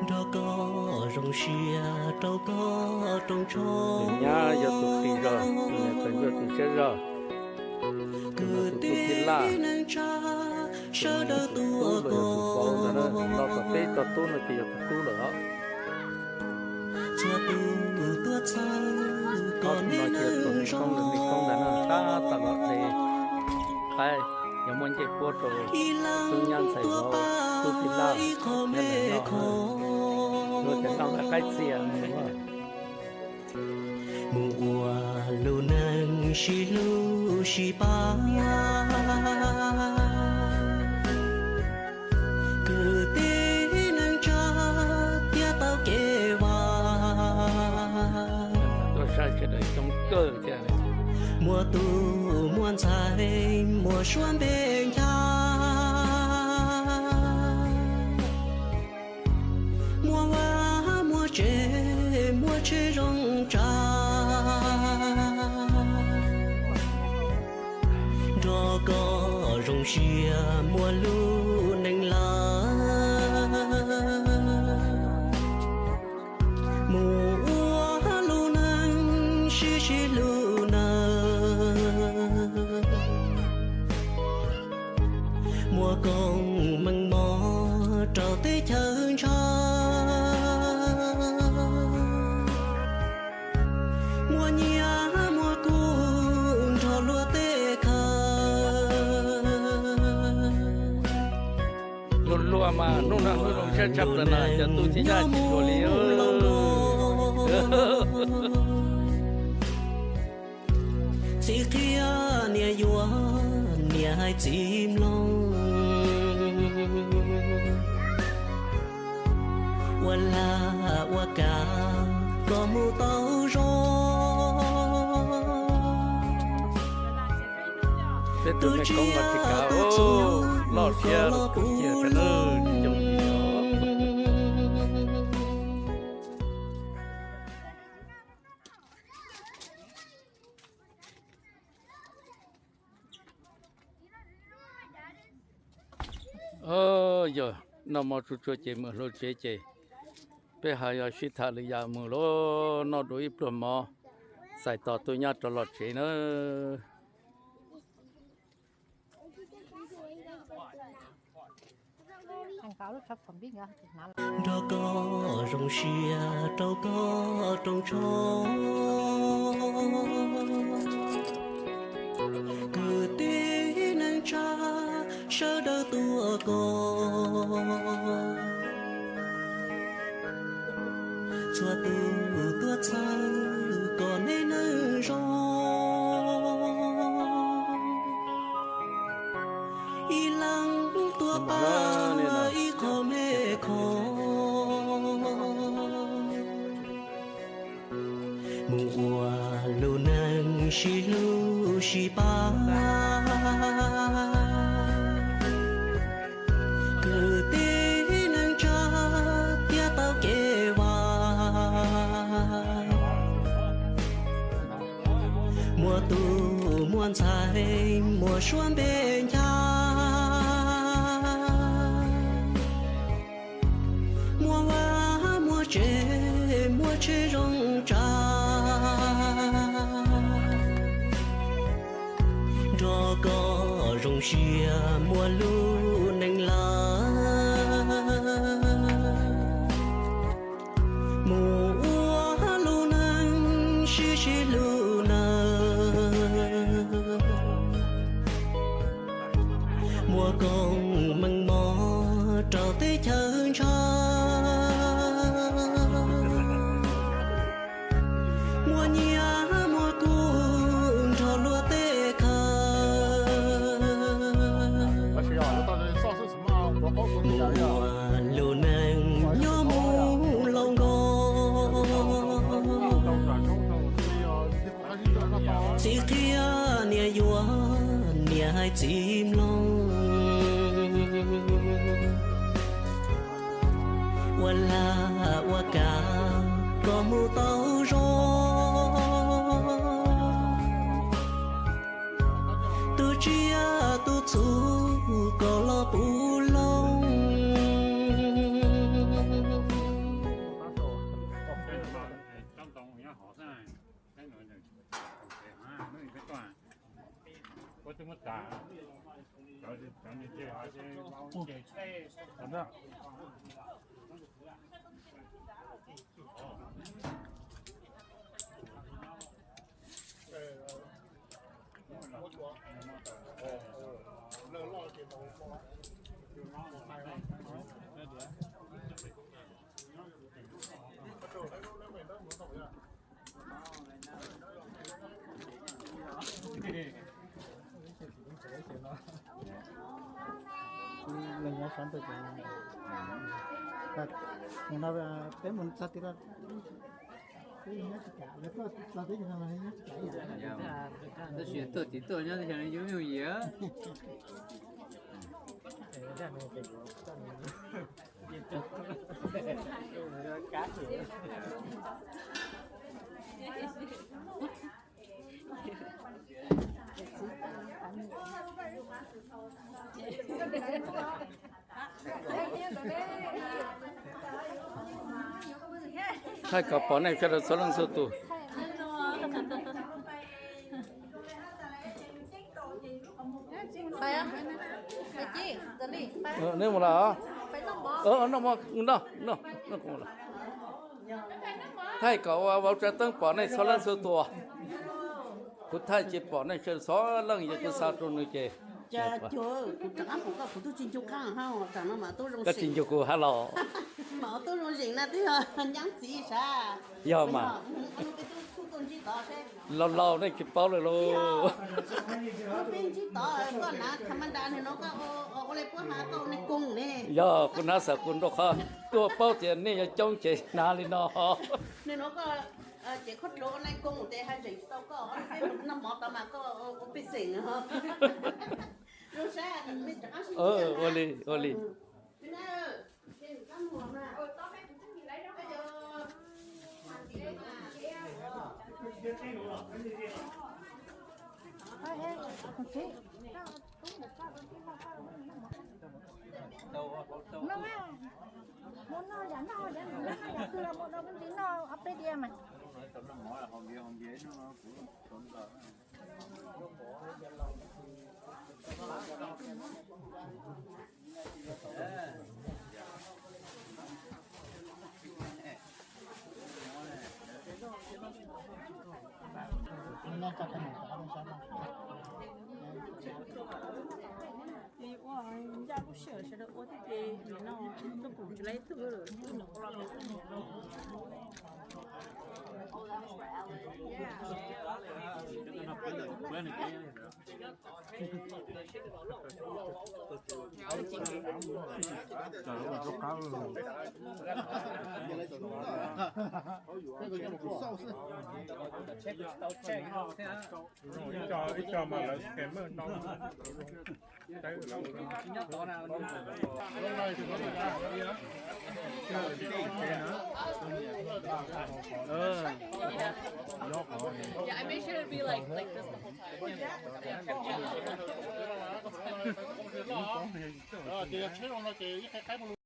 Nrog koj zoo siab rau koj rooj tshoob. Tus nyab yog tus qis zog, tus niam tus ntsuag tus siab zog. Tus no tus tub tij laj, sawv daws tus tub los yog tus vauv ntag na, no tom peb tog tub no ces yog tus tub lawm os. Txhua tus tuaj txhawb koj no ces tus me koob ntag na, tab tom los de qaib, yog muaj ncej puab rau tub nyab ntxhais vauv tub tij laj, ib qho me khoom, luag tias noj nqaij qaib txias no. Mus ua lub neej sib hlub sib pab, kwv tij neej tsa thiaj tau kev vaj. Tuaj saib sawv daws coob kawg thiab. Muaj tub muaj ntxhais muaj suab npe ncha, muaj vaj muaj tsev muaj tsheb zoo tsa, nrog koj zoo siab muaj lub neej lawm. Mus ua lub neej sib sib hlub nawb, muaj koob meej mom rau teb chaws ntshaw, muaj nyiaj muaj kub nrog luag tej khawv. Luag luag mas hnub no hnub zoo siab tshaj plaws na, cov tub thiab nyab tsis luag li. Txiv qhia niam yuav, niam hais txiv mloog, ua lag ua kav kom mus tau zoo. Peb tus me koob mas tsis kav, loj siab los kub kiag thiab na. Yog noj mov tsuag tsuag ces mus hauv tsev ces peb ho yuav sib tham lwm yam mus lauj, noj dua ib pluag mov, txais tos tub nyab rov los tsev na. Nrog koj zoo siab rau koj rooj tshoob, kwv tij neej tsa sawv daws tuaj koj, txhua tus tuaj txhawb kom nej neej zoo. Ib leeg tuaj pab ib qho me khoom, mus ua lub neej sib hlub sib pab, kwv tij neej tsa thiaj tau kev vaj. Muaj tub muaj ntxhais muaj suab npe ncha, muaj vaj muaj tsev muaj tsheb zoo tsa, nrog koj zoo siab muaj lub neej lawm. Mus ua lub neej sib sib hlub nawb, muaj koob meej mom rau teb chaws ntshaw, muaj nyiaj muaj kub nrog luag tej khawv. Mus ua lub neej nyob mus laus nkaus, txiv qhia niam yuav, niam hais txiv mloog, ua lag ua kav kom mus tau zoo. Tus tsiaj tus txhu kom los puv loo, Leej nyob sab ntawd ces, no peb mus txog tid, nyob tsis kam, lawv tuaj txog twb yog nyob tsis kam. Tab sis tuaj tim tuaj nyob xyov nws yuav yooj yim. Thaij kom pom nej sawv daws txhua leej txhua tus. Nej mus lawm os. Noj mov, noj, noj, noj. Thaij kom ua vauv tsav teeb pom nej txhua leej txhua tus. Kuv thaij ces pom nej sawv txhua leej, yog kuv xa rau nws ces. Koj tsis ncu kuv hab los. Yog mas. Laus laus nej tsis paub lawm lauj. Yog kuv hnav xav kuv nrauj qhov tuaj paub tias nej yuav coob ces hnav li no. Ua li, ua li. Ua ncaj lub sij hawm sawv daws ua thiab ces nim no tuaj pum tsis laib twg lawm. Ib co mas lawv scammer ntau.